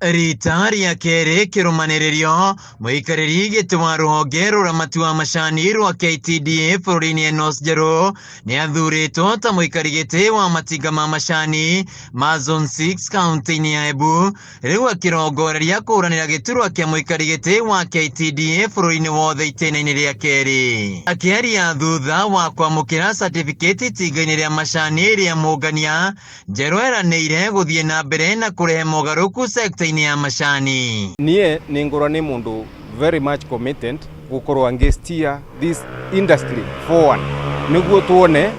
Rita rĩa kerĩ kĩrũmanĩrĩrio mũikarĩri gĩtĩ wa rũhonge rũramati wa macani rwa KTDA bũrũri-inĩ Enos Njerũ nĩ athurĩtwo ta mũikari gĩtĩ wa matinga ma macani ma Zone 6 kaunti-inĩ ya Embu, rĩu akĩrongoreria kũhũranĩra gĩturwa kĩa mũikari gĩtĩ wa KTDA bũrũri-inĩ wothe itĩna-inĩ rĩa kerĩ. Akĩaria thutha wa kwamũkĩra certificate itinga-inĩ rĩa macani rĩa Mũngania, Njerũ eranĩire gũthiĩ na mbere na kũrehe mogarũrũku sekta-inĩ ya macani. Niĩ nĩ ngorwo nĩ mũndũ very much committed gũkorwo ngĩ steer this industry forward nĩguo tuone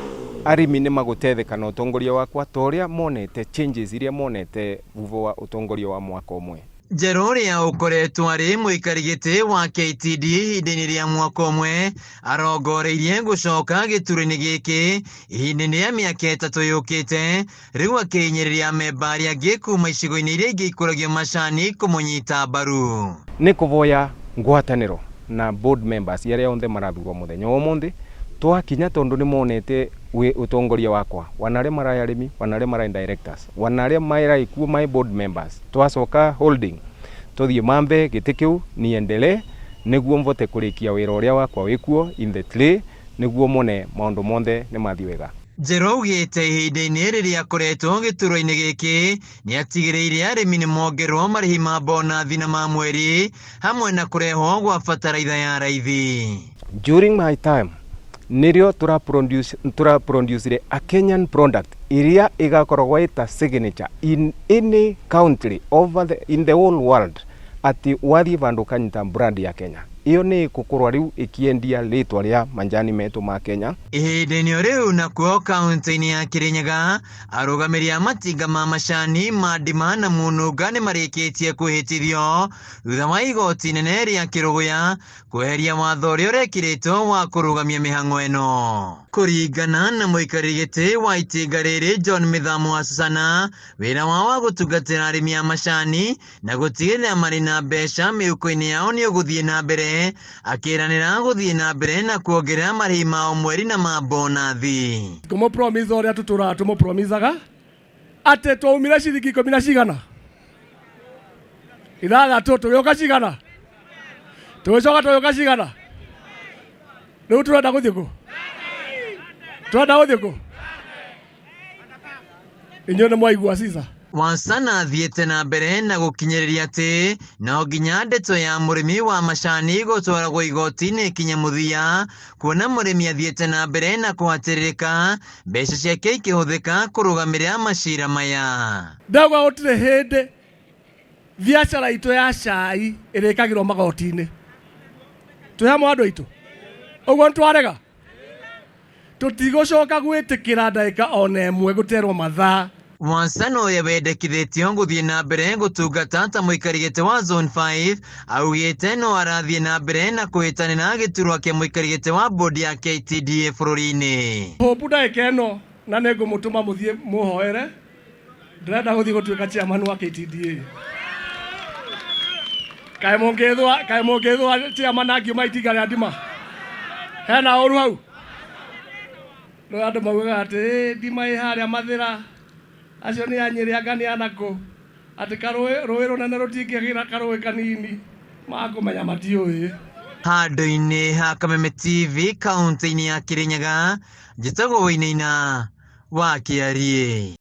arĩmi nĩ magũtetheka na ũtongoria wakwa ta ũrĩa monete changes iria monete thutha wa ũtongoria wa mwaka ũmwe. Njerũ ũrĩa ũkoretwo arĩ mũikari gĩtĩ wa KTD ihinda-inĩ rĩa mwaka ũmwe arongoreirie gũcoka gĩturwa-inĩ gĩkĩ ihinda-inĩ rĩa mĩaka 3 yũkĩte, rĩu akĩhinyĩrĩria amemba arĩa angĩ kuma icigo-inĩ iria ingĩ ikũragio macani kũmũnyita mbaru. Nĩ kũvoya ngwatanĩro na board members arĩa othe marathurwo mũthenya wa ũmũthĩ twakinya tondũ nĩ monete wĩ ũtongoria wakwa, wana arĩa marai arĩmi, wana arĩa marai directors, wana arĩa marai kuo my board members, twacoka holding tuthiĩ mambe gĩtĩ kĩu niendelee nĩguo mvote kũrĩkia wĩra ũrĩa wakwa wĩkuo in the tray nĩguo mone maũndũ monthe nĩ mathiĩ wega. Njerũ augĩte ihinda-inĩ rĩrĩa akoretwo gĩturwa-inĩ gĩkĩ nĩ atigĩrĩire arĩmi nĩ mongererwo marĩhi ma bonathi na ma mweri hamwe na kũrehwo gwa bataraitha ya raithi. During my time nĩrĩo tũraproducire a Kenyan product iria ĩgakoragwo ĩta signature in any country over the, in the whole world atĩ wathiĩ vandũ ũkanyita brand ya Kenya iyo nĩ ĩgũkorwo rĩu ĩkĩendia rĩtwa rĩa manjani metũ ma Kenya. Ihinda-inĩ rĩu nakuo kaunti-inĩ ya Kirinyaga arũgamĩrĩri a matinga ma macani ma Ndima na Mununga nĩ marĩkĩtie kwĩhĩtithio thutha wa igoti inene rĩa Kĩrũgũya kweheria watho ũrĩa ũrekĩrĩtwo wa kũrũgamia mĩhang'o ĩno. Kũringana na mũikarĩri gĩtĩ wa itinga rĩrĩ John Mĩthamo wa Susana, wĩra wao wa gũtungatĩra arĩmi a macani na gũtigĩrĩra marĩ na mbeca mĩhuko-inĩ yao nĩ ũgũthiĩ na mbere, akĩranĩra gũthiĩ na mbere na kuongerera marĩhi mao mweri na ma bonathi. Kũmũpromise ũrĩa tũtũraga tũmũpromisaga atĩ twaumire ciringi 10 na cigana 6 tũgĩũka cigana tũgĩcoka tũgĩũka cigana rĩu tũrenda gũthiĩ kũ tũrenda gũthiĩ kũ inyuĩ nĩ mwaigua Caesar. Wasana athiĩte na mbere na gũkinyĩrĩria atĩ no nginya ndeto ya mũrĩmi wa macani gũtwaragwo igoti-inĩ kinya mũthia, kuona mũrĩmi athiĩte na mbere na kũhatĩrĩrĩka mbeca ciake ikĩhũthĩka kũrũgamĩrĩra macira maya. Ndauga gũtirĩ hĩndĩ biacara itũ ya cai ĩrĩkagĩrwo magoti-inĩ. Twĩ hamwe andũ aitũ, ũguo nĩ twarega tũtigũcoka gwĩtĩkĩra ndagĩka ona ĩmwe gũterwo mathaa. Wasana ũrĩa wendekithĩtio gũthiĩ na mbere gũtungata ta mũikari gĩtĩ wa Zone 5 augĩte no arathiĩ na mbere na kũhĩtanĩra gĩturwa kĩa mũikari gĩtĩ wa bodi ya KTDA bũrũri-inĩ. Hope ndagĩka ĩno na nĩ ngũmũtũma mũthiĩ mũhoere, ndĩrenda gũthiĩ gũtuĩka chairman wa KTDA. Kaĩ mũngĩthũa, kaĩ mũngĩthũa chairman angiuma itinga rĩa ndima? Hena ũru hau? No andũ maugaga atĩ ndima ĩ harĩa Mathĩra, acio nĩ a Nyĩrĩ anga nĩ a nakũ, atĩ karũĩ rũĩ rũnene rũtingĩgĩra karũĩ kanini, makũmenya matiũĩ. Handũ-inĩ ha Kameme TV kaunti-inĩ ya Kirinyaga, njĩtagwo Wainaina wa Kĩariĩ.